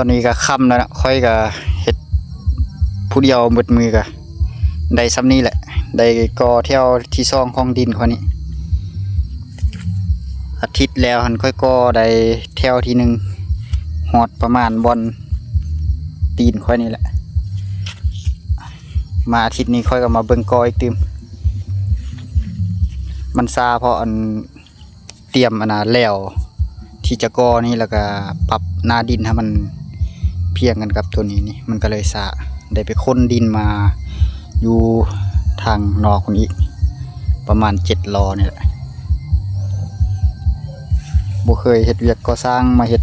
ອນນີ້ກໍຄ່ຳແລ້ວເນາະ ຂ້ອຍກໍເຮັດຜູ້ດຽວໝົດມື້ກໍໄດ້ສ່ຳນີ້ແຫຼະ ໄດ້ກໍແຖວທີສອງຂອງດິນຂ້ອຍນີ້. ອາທິດແລ້ວຫັ້ນຂ້ອຍກໍໄດ້ແຖວທີໜຶ່ງ ຮອດປະມານບ່ອນຕີນຂ້ອຍນີ້ແຫຼະ. ມາອາທິດນີ້ຂ້ອຍກໍມາເບິ່ງກໍອີກຕື່ມ ມັນຊ້າເພາະອັນ ຕຽມອັນນ່າແຫຼວທີ່ຈະກໍ່ນີ້ ແລ້ວກະປັບໜ້າດິນໃຫ້ມັນພຽງກັນກັບໂຕນີ້ນີ້ ມັນກະເລີຍຊ້າ. ໄດ້ໄປຂົນດິນມາຢູ່ທາງນອກພຸ້ນອີກ ປະມານເຈັດລໍ້ນີ້ແຫຼະ. ບໍ່ເຄີຍເຮັດວຽກກໍ່ສ້າງ ມາເຮັດ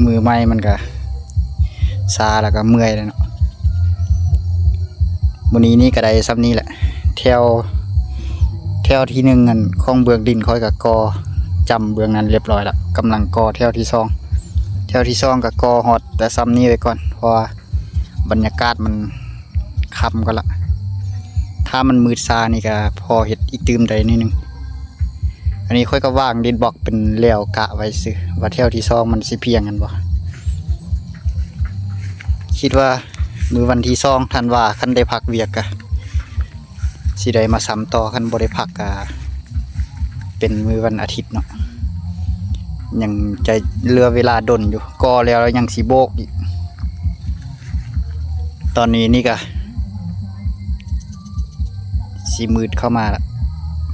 ມື້ໃໝ່ມັນກະຊ້າ ແລ້ວກະເມື່ອຍແຫຼະເນາະ. ມື້ນີ້ນີ້ກະໄດ້ສ່ຳນີ້ແຫຼະ ແຖວ ແຖວທີໜຶ່ງອັນຂອງເບື້ອງດິນຂ້ອຍກະກໍ່ຈ້ຳເບື້ອງນັ້ນລຽບຮ້ອຍລະ ກຳລັງກໍ່ແຖວທີສອງ ແຖວທີສອງກະກໍ່ຮອດແຕ່ສ່ຳນີ້ໄວ້ກ່ອນ ເພາະວ່າບັນຍາກາດມັນຄ່ຳກ່ອນລະ. ຖ້າມັນມືດຊ້ານີ້ກະພໍເຮັດອີກຕື່ມໄດ້ໜ້ອຍໜຶ່ງ. ອັນນີ້ຂ້ອຍກໍວາງດິນບລັອກເປັນແລວກະໄວ້ຊື່ ວ່າແຖວທີສອງມັນຊິພຽງກັນບໍ່. ຄິດວ່າມື້ວັນທີສອງທັນວາ ຄັນໄດ້ພັກວຽກກະຊິໄດ້ມາຊຳຕໍ່ ຄັນບໍ່ໄດ້ພັກກະເປັນມື້ວັນອາທິດເນາະ. ຍັງຈະເຫຼືອເວລາດົນຢູ່ ກໍ່ແລ້ວແລ້ວຍັງຊິໂບກອີກ. ຕອນນີ້ນີ້ກະ ຊິມືດເຂົ້າມາລະ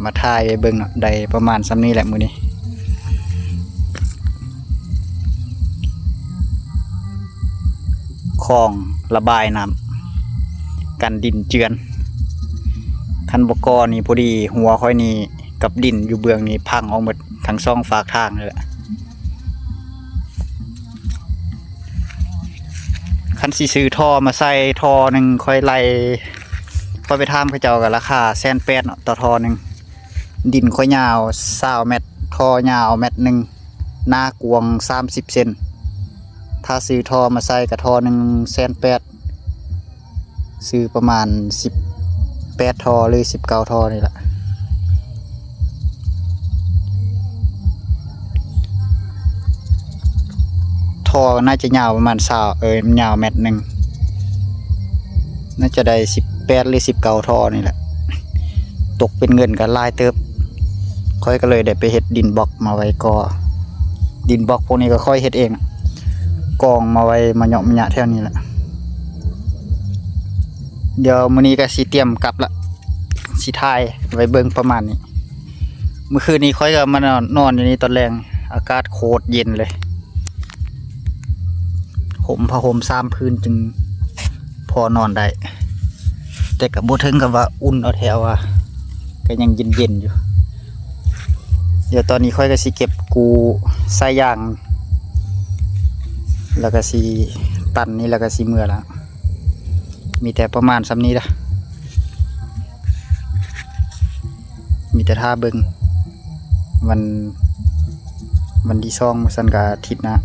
ມາຖ່າຍໃຫ້ເບິ່ງເນາະ ໄດ້ປະມານສ່ຳນີ້ແຫຼະມື້ນີ້. ຄອງລະບາຍນ້ຳ ກັນດິນເຈື່ອນ. ຄັນບໍ່ກໍ່ນີ້ພໍດີຫົວຂ້ອຍນີ້ກັບດິນຢູ່ເບື້ອງນີ້ພັງອອກໝົດທັງສອງຟາກທາງເລີຍແຫຼະ. ຄັນຊິຊື້ທໍ່ມາໃສ່ ທໍ່ໜຶ່ງຂ້ອຍໄລ່ ຂ້ອຍໄປຖາມເຂົາເຈົ້າກໍລາຄາແສນແປດເນາະ ຕໍ່ທໍ່ໜຶ່ງ. ດິນຂ້ອຍຍາວຊາວແມັດ ທໍ່ຍາວແມັດໜຶ່ງ ໜ້າກວ້າງສາມສິບເຊັນ. ຖ້າຊື້ທໍ່ມາໃສ່ກໍທໍ່ໜຶ່ງແສນແປດ ຊື້ປະມານສິບແປດທໍ່ ຫຼື ສິບເກົ້າທໍ່ນີ້ລະ. ທໍ່ໜ້າຈະຍາວປະມານຊາວ ເອີ ຍາວແມັດໜຶ່ງ ໜ້າຈະໄດ້ສິບແປດ ຫຼື ສິບເກົ້າທໍ່ນີ້ແຫຼະ. ຕົກເປັນເງິນກໍຫຼາຍເຕີບ. ຂ້ອຍກໍເລີຍໄດ້ໄປເຮັດດິນບລັອກມາໄວ້ກໍ່. ດິນບລັອກພວກນີ້ກໍຂ້ອຍເຮັດເອງ ກອງມາໄວ້ມາເຍາະມາຍະແຖວນີ້ແຫຼະ. ດຽວມື້ນີ້ກໍຊິຕຽມກັບລະ ຊິຖ່າຍໄວ້ເບິ່ງປະມານນີ້. ມື້ຄືນນີ້ຂ້ອຍກໍມານອນ ນອນຢູ່ນີ້ຕອນແລງ ອາກາດໂຄດເຢັນເລີຍ. ຫົ່ມຜ້າຫົ່ມສາມຜືນຈຶ່ງພໍນອນໄດ້ ແຕ່ກໍບໍ່ເຖິງກັບວ່າອຸ່ນເອົາແທ້ວ່າ ກໍຍັງເຢັນໆຢູ່. ດຽວຕອນນີ້ຂ້ອຍກໍຊິເກັບກູ້ສາຍຢາງ ແລ້ວກໍຊິຕັນນີ້ ແລ້ວກໍຊິເມືອລະ. ມີແຕ່ປະມານສ່ຳນີ້ລະ ມີແຕ່ຖ້າເບິ່ງ ວັນ ວັນທີສອງ ບໍ່ຊັ້ນກະອາທິດໜ້າ.